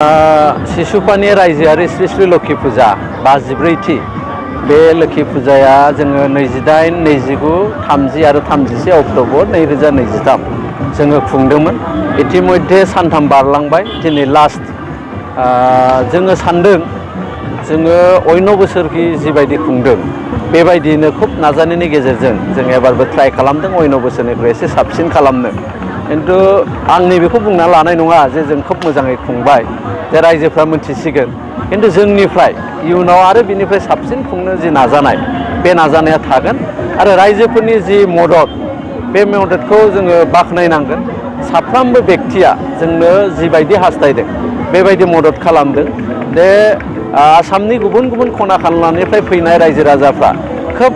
शिशुपानि रायजोआरि श्री श्री लोक्षि फुजा 54थि बे लोक्षि फुजाया जोङो 28, 29, 30 आरो 31 अक्ट'बर 2023 जोङो खुंदोंमोन। इतिमध्ये सानथाम बारलांबाय, दिनै लास्ट। जोङो सान्दों जोङो अन्य बोसोरखि जिबायदि खुंदों बेबायदिनो खुब नाजानायनि गेजेरजों जों एबारबो ट्राइ खालामदों अन्य बोसोरनिफ्राय एसे साबसिन खालामनो। खिन्थु आं नैबेखौ बुंना लानाय नङा जे जों खोब मोजाङै खुंबाय, जे रायजोफ्रा मोनथिसिगोन। खिन्थु जोंनिफ्राय इयुनाव आरो बिनिफ्राय साबसिन खुंनो जि नाजानाय, बे नाजानाया थागोन। आरो रायजोफोरनि जि मदद, बे मददखौ जोङो बाख्नायनांगोन। साफ्रोमबो बेक्तिया जोंनो जिबायदि हास्थायदों बेबायदि मदद खालामदों। जे आसामनि गुबुन गुबुन खना खनलानिफ्राय फैनाय रायजो राजाफ्रा खोब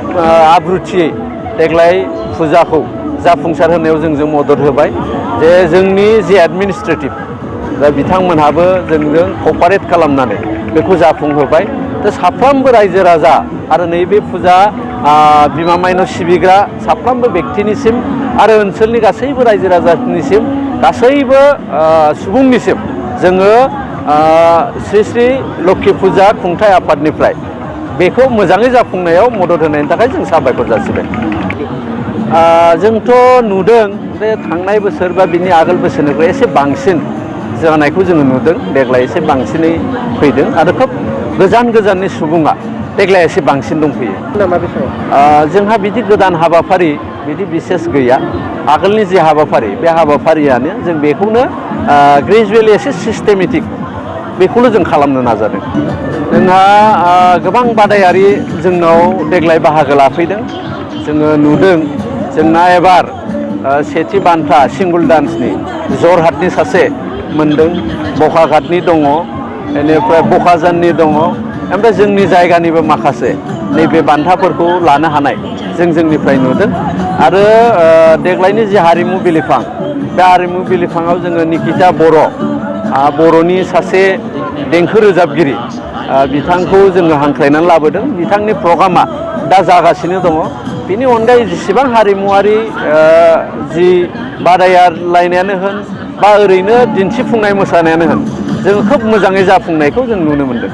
आब्रुथियै देग्लाय फुजाखौ जाफुंसार होनायाव जोंजों मदद होबाय। जे जोंनि जि एडमिनिस्ट्रेटिभ दा बिथांमोनहाबो जोंजों कपारेट खालामनानै बेखौ जाफुंहोबाय। दा साफ्रोमबो रायजो राजा आरो नैबे फुजा बिमा माइनाव सिबिग्रा साफ्रोमबो बेक्तिनिसिम आरो ओनसोलनि गासैबो रायजो राजानिसिम, गासैबो सुबुंनिसिम जोङो श्री श्री लोक्षि फुजा खुंथाय आफादनिफ्राय बेखौ मोजाङै जाफुंनायाव मदद होनायनि थाखाय जों साबायखर जासिबाय। जोंथ' नुदों जे थांनाय बोसोर बा बिनि आगोल बोसोरनिफ्राय एसे बांसिन जानायखौ जोङो नुदों। देग्लाय एसे बांसिनै फैदों आरो खोब गोजान गोजाननि सुबुङा देग्लाय एसे बांसिन दंफैयो। जोंहा बिदि गोदान हाबाफारि बिदि बिसेस गैया। आगोलनि जि हाबाफारि, बे हाबाफारियानो जों बेखौनो ग्रेजुवेलि एसे सिस्टेमेटिक बेखौनो जों खालामनो नाजादों। जोंहा गोबां बादायारि जोंनाव देग्लाय बाहागो लाफैदों। जोङो नुदों जोंना एबार सेथि बान्था सिंगोल डान्सनि जरहाटनि सासे मोनदों, बखाघाटनि दङ, बेनिफ्राय बखाजाननि दङ, ओमफ्राय जोंनि जायगानिबो माखासे नैबे बान्थाफोरखौ लानो हानाय जोंनिफ्राय नुदों। आरो देग्लायनि जि हारिमु बिलिफां, बे हारिमु बिलिफाङाव जोङो निकिता बर'नि सासे देंखो रोजाबगिरि, बिथांखौ जोङो हांख्रायनानै लाबोदों। बिथांनि प्रग्रामा दा जागासिनो दङ। बेनि अनगायै जेसेबां हारिमुवारि जि बादायलायनायानो होन बा ओरैनो दिन्थिफुंनाय मोसानायानो होन, जोङो खोब मोजाङै जाफुंनायखौ जों नुनो मोनदों।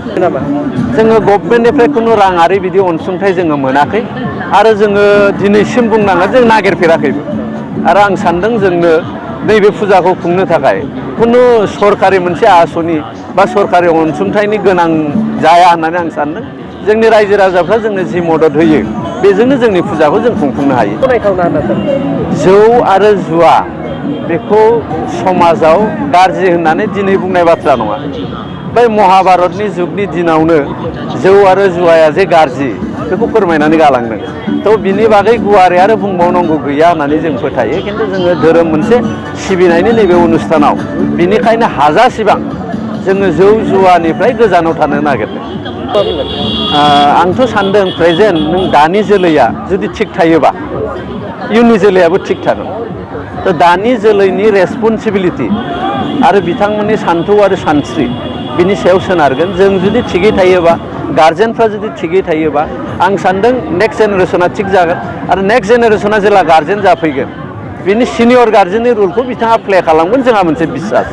जोङो गभर्नमेन्टनिफ्राय खुनु राङारि बिदि अनसुंथाइ जोङो मोनाखै आरो जोङो दिनैसिम बुंनांगोन जों नागिरफेराखैबो। आरो आं सान्दों जोंनो नैबे फुजाखौ खुंनो थाखाय खुनु सरकारि मोनसे आसनि बा सरकारि अनसुंथाइनि गोनां जाया होननानै आं सान्दों। जोंनि रायजो राजाफ्रा जोंनो जि मदद होयो बेजोंनो जोंनि फुजाखौ जों खुंफुंनो हायो। जौ आरो जुवा बेखौ समाजाव गाज्रि होननानै दिनै बुंनाय बाथ्रा नङा। बै महाभारतनि जुगनि दिनावनो जौ आरो जुवाया जे गाज्रि बेखौ फोरमायनानै गालांदों। थ' बिनि बागै गुवारै आरो बुंबावनांगौ गैया होननानै जों फोथायो। खिन्थु जोङो धोरोम मोनसे सिबिनायनि नैबे अनुष्ठानाव बिनिखायनो हाजासिबां जोङो जौ जुवानिफ्राय गोजानाव थानो नागिरदों। आंथ' सान्दों प्रेजेन्ट नों दानि जोलैया जुदि थिग थायोबा इयुननि जोलैयाबो थिग थागोन। थ' दानि जोलैनि रेसपन्सिबिलिटि आरो बिथांमोननि सान्थौ आरो सानस्रि बिनि सायाव सोनारगोन। जों जुदि थिगै थायोबा, गार्जेनफ्रा जुदि थिगै थायोबा, आं सान्दों नेक्स्ट जेनेरेसना थिग जागोन। आरो नेक्स्ट जेनेरेसना जेला गार्जेन जाफैगोन, बिनि सिनियर गार्जेननि रलखौ बिथाङा प्ले खालामगोन, जोंहा मोनसे बिसास।